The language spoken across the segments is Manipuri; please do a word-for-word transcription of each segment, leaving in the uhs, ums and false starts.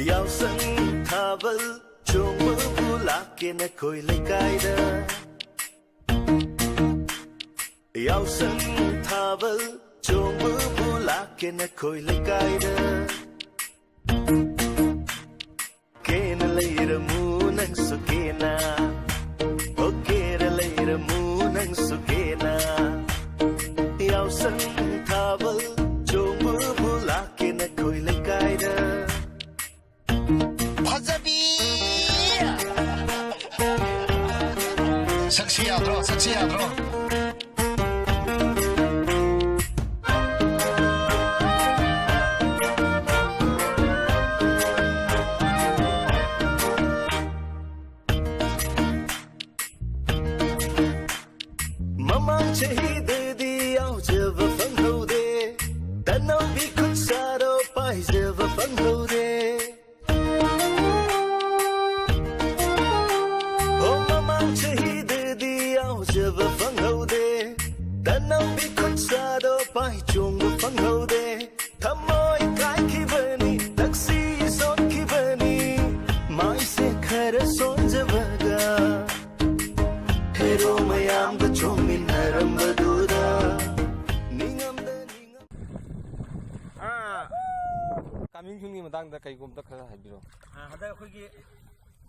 ꯌꯥꯎꯁꯪ ꯊꯥꯕꯜ ꯆꯣꯡꯕꯕꯨ ꯂꯥꯛꯀꯦ ꯅꯈꯣꯏ ꯂꯩꯀꯥꯏꯗ꯫ ꯌꯥꯎꯁꯪ ꯊꯥꯕꯜ ꯆꯣꯡꯕꯕꯨ ꯂꯥꯛꯀꯦ ꯅꯈꯣꯏ ꯂꯩꯀꯥꯏꯗ꯫ ꯀꯦꯅ ꯂꯩꯔꯝꯃꯨ ꯅꯪꯁꯨ ꯀꯦꯅ, ꯑꯣ ꯀꯦꯔ ꯂꯩꯔꯝꯃꯨ ꯅꯪꯁꯨ ꯀꯦꯅ꯫ ꯌꯥꯎꯁꯪ ꯊꯥꯕꯜ ꯆꯣꯡꯕꯕꯨ ꯂꯥꯛꯀꯦ ꯅꯈꯣꯏ ꯂꯩꯀꯥꯏꯗ꯫ ꯐꯖꯕꯤ! ꯁꯛꯁꯤ ꯌꯥꯗ꯭ꯔꯣ? ꯁꯛꯁꯤ ꯌꯥꯗ꯭ꯔꯣ? ꯃꯃꯥꯡ ꯆꯍꯤꯗꯗꯤ ꯌꯥꯎꯖꯕ ꯐꯪꯍꯧꯗꯦ, ꯇꯅꯧꯕꯤ ꯈꯨꯠ ꯁꯥꯗꯣ ꯄꯥꯏꯖꯕ ꯐꯪꯍꯧꯗꯦ꯫ ꯑꯣ, ꯃꯃꯥꯡ ꯆꯍꯤꯗꯗꯤ ꯌꯥꯎꯖꯕ ꯐꯪꯍꯧꯗꯦ, ꯇꯅꯧꯕꯤ ꯈꯨꯠ ꯁꯥꯗꯣ ꯄꯥꯏ ꯆꯣꯡꯕ ꯐꯪꯍꯧꯗꯦ꯫ ꯊꯃꯣꯏ ꯀꯥꯏꯈꯤꯕꯅꯤ, ꯊꯛꯁꯤ ꯁꯣꯛꯈꯤꯕꯅꯤ, ꯃꯥꯏꯁꯦ ꯈꯔ ꯁꯣꯟꯖꯕꯒ꯫ ꯍꯦꯔꯣ ꯃꯌꯥꯝꯒ ꯆꯣꯡꯃꯤꯟꯅꯔꯝꯕꯗꯨꯗ ꯅꯤꯡꯉꯝꯗ ꯅꯤꯡꯉꯝ- ꯑꯥ, ꯀꯥꯃꯤꯡ ꯁꯨꯟꯒꯤ ꯃꯇꯥꯡꯗ ꯀꯩꯒꯨꯝꯕ ꯈꯔ ꯍꯥꯏꯕꯤꯔꯣ꯫ ꯑꯥ, ꯍꯟꯗꯛ ꯑꯩꯈꯣꯏꯒꯤ,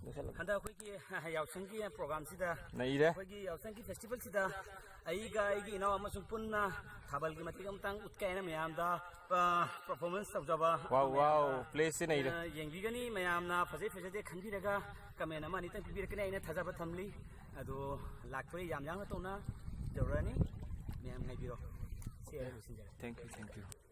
ꯂꯣꯏꯁꯤꯜꯂꯣ꯫ ꯍꯟꯗꯛ ꯑꯩꯈꯣꯏꯒꯤ ꯌꯥꯎꯁꯪꯒꯤ ꯄ꯭ꯔꯣꯒ꯭ꯔꯥꯝꯁꯤꯗ, ꯅꯩꯔꯦ꯫ ꯑꯩꯈꯣꯏꯒꯤ ꯌꯥꯎꯁꯪꯒꯤ ꯐꯦꯁꯇꯤꯚꯦꯜꯁꯤꯗ ꯑꯩꯒ ꯑꯩꯒꯤ ꯏꯅꯥꯎ ꯑꯃꯁꯨꯡ ꯄꯨꯟꯅ ꯊꯥꯕꯜꯒꯤ ꯃꯇꯦꯛ ꯑꯃꯇꯪ ꯎꯠꯀꯦ ꯍꯥꯏꯅ ꯃꯌꯥꯝꯗ, ꯑ, ꯄꯔꯐꯣꯔꯃꯦꯟꯁ ꯇꯧꯖꯕ ꯋꯥꯎ, ꯃꯌꯥꯝꯅ, ꯋꯥꯎ, ꯄ꯭ꯂꯦꯁꯁꯦ ꯅꯩꯔꯦ꯫ ꯑ, ꯌꯦꯡꯕꯤꯒꯅꯤ꯫ ꯃꯌꯥꯝꯅ ꯐꯖꯩ ꯐꯖꯗꯦ ꯈꯟꯕꯤꯔꯒ ꯀꯃꯦꯟ ꯑꯃ ꯑꯅꯤꯇꯪ ꯄꯤꯕꯤꯔꯛꯀꯅꯤ, ꯑꯩꯅ ꯊꯥꯖꯕ ꯊꯝꯂꯤ꯫ ꯑꯗꯣ ꯂꯥꯛꯄ ꯌꯥꯝ ꯌꯥꯡꯅ ꯇꯧꯅ ꯇꯧꯔꯛꯑꯅꯤ꯫ ꯃꯌꯥꯝ ꯉꯥꯏꯕꯤꯔꯣ꯫ ꯁꯤ ꯑꯩ ꯂꯣꯏꯁꯤꯟꯖꯔꯦ꯫ Thank you, thank you꯫